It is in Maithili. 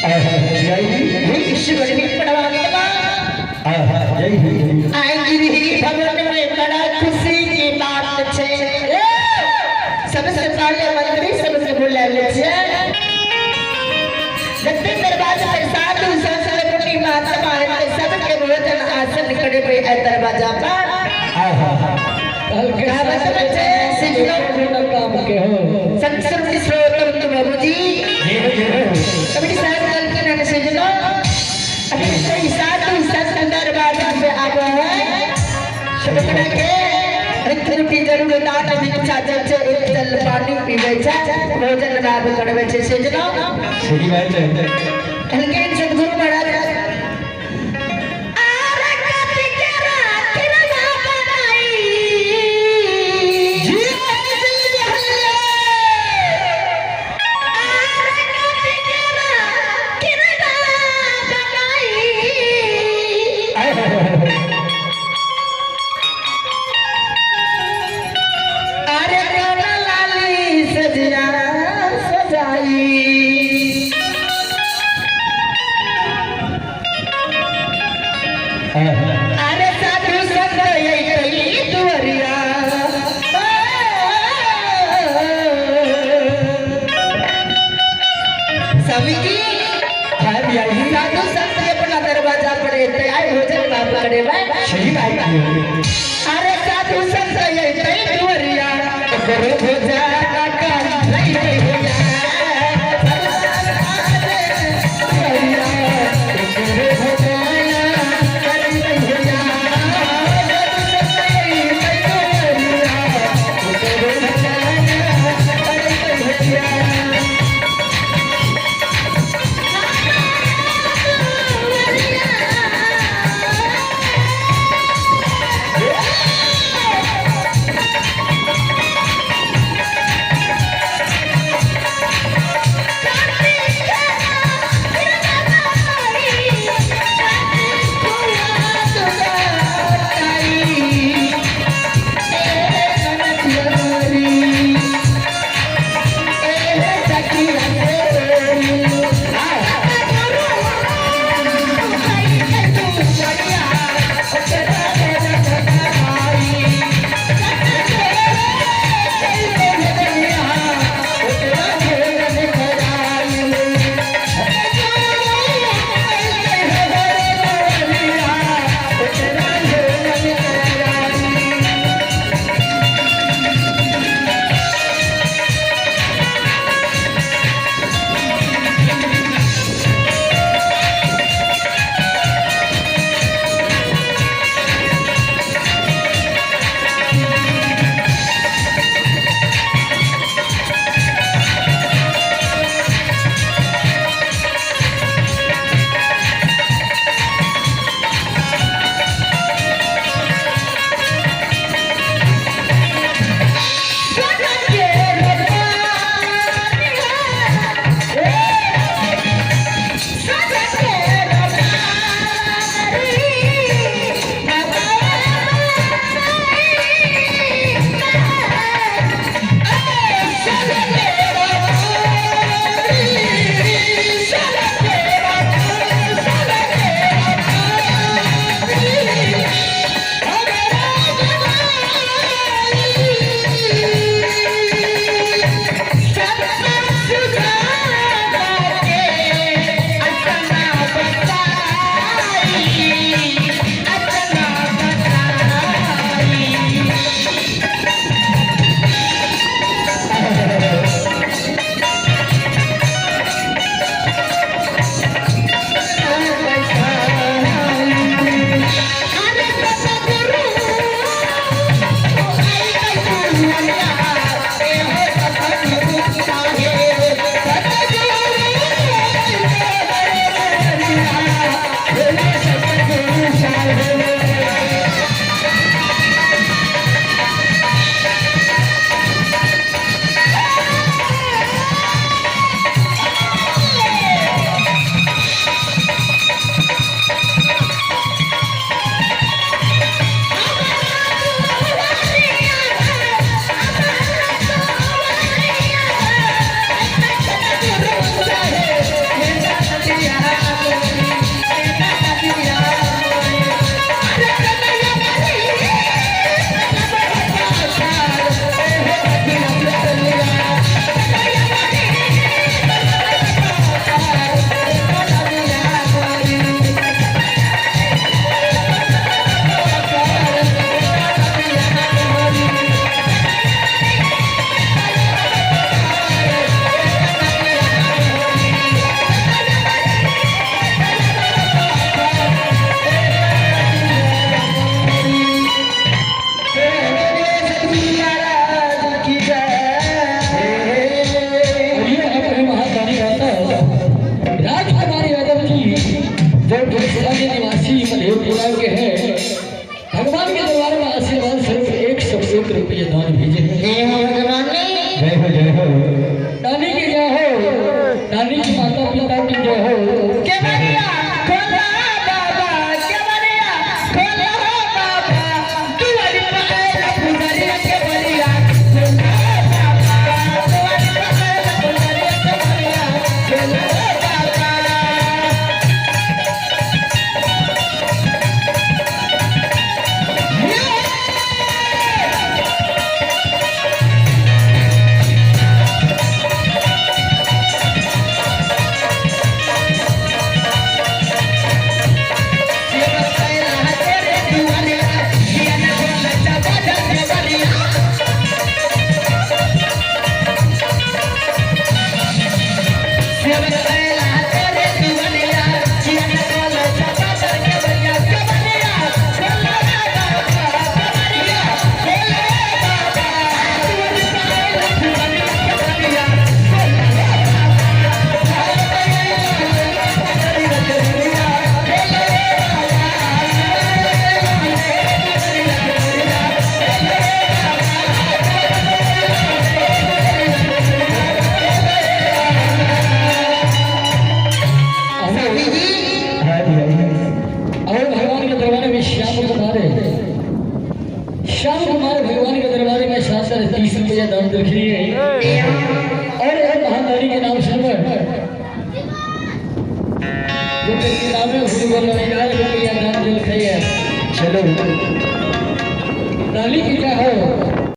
ईश्वर ही परमात्मा आए गिरी भवन में बड़ा खुशी की बात छे। सबसे पहले मंत्री सबसे बुला ले छे। जते दरवाजा पर साधु संत मुनि महात्मा आए, सबके भोजन आसन करबे ए दरवाजा पर। कहावत में छे सिजनो काम के हो। संस्कृत श्रोतम तुम बाबूजी कबड्डी साहब कल के नाम सिजनो अभी कई साधु संत दरवाजा पे आवे है, सबकरा के रिक्त रोटी जरूर दान भिक्षा दे छे, एक जल पानी पीवे छे, भोजन लाभ करवे छे सिजनो। सही बात है। कहलखिन सदगुरु महाराज, आरे कति के रात रमा बनाई। जी। आरे कति के रात रमा बनाई। अरे कोना लाली सजिया सजाई। अरे साधु संत यही दुवरिया। स्वामी जी, साधु संत अपना दरवाजा पर एते आय भोजन बाप करे भाई। सही बात है। अरे साधु संत यही दुवरिया करो भोजन का लई हो जा। साधु संत दुवरिया करो भोजन कर हो जा। साधु संत यही दुवरिया करो भोजन कर हो जा। हो के बनिया खोला बाबा के बनिया खोला बाबा दुआरी पर पुजरिया के बनिया खोला बाबा दुआरी पर पुजरिया के बनिया खोला बाबा। और भगवान के दरबार में श्याम कुमार श्याम कुमार भगवान के दरबार में 730 रुपया दान रखी है और एक महादानी के नाम से जो नाम है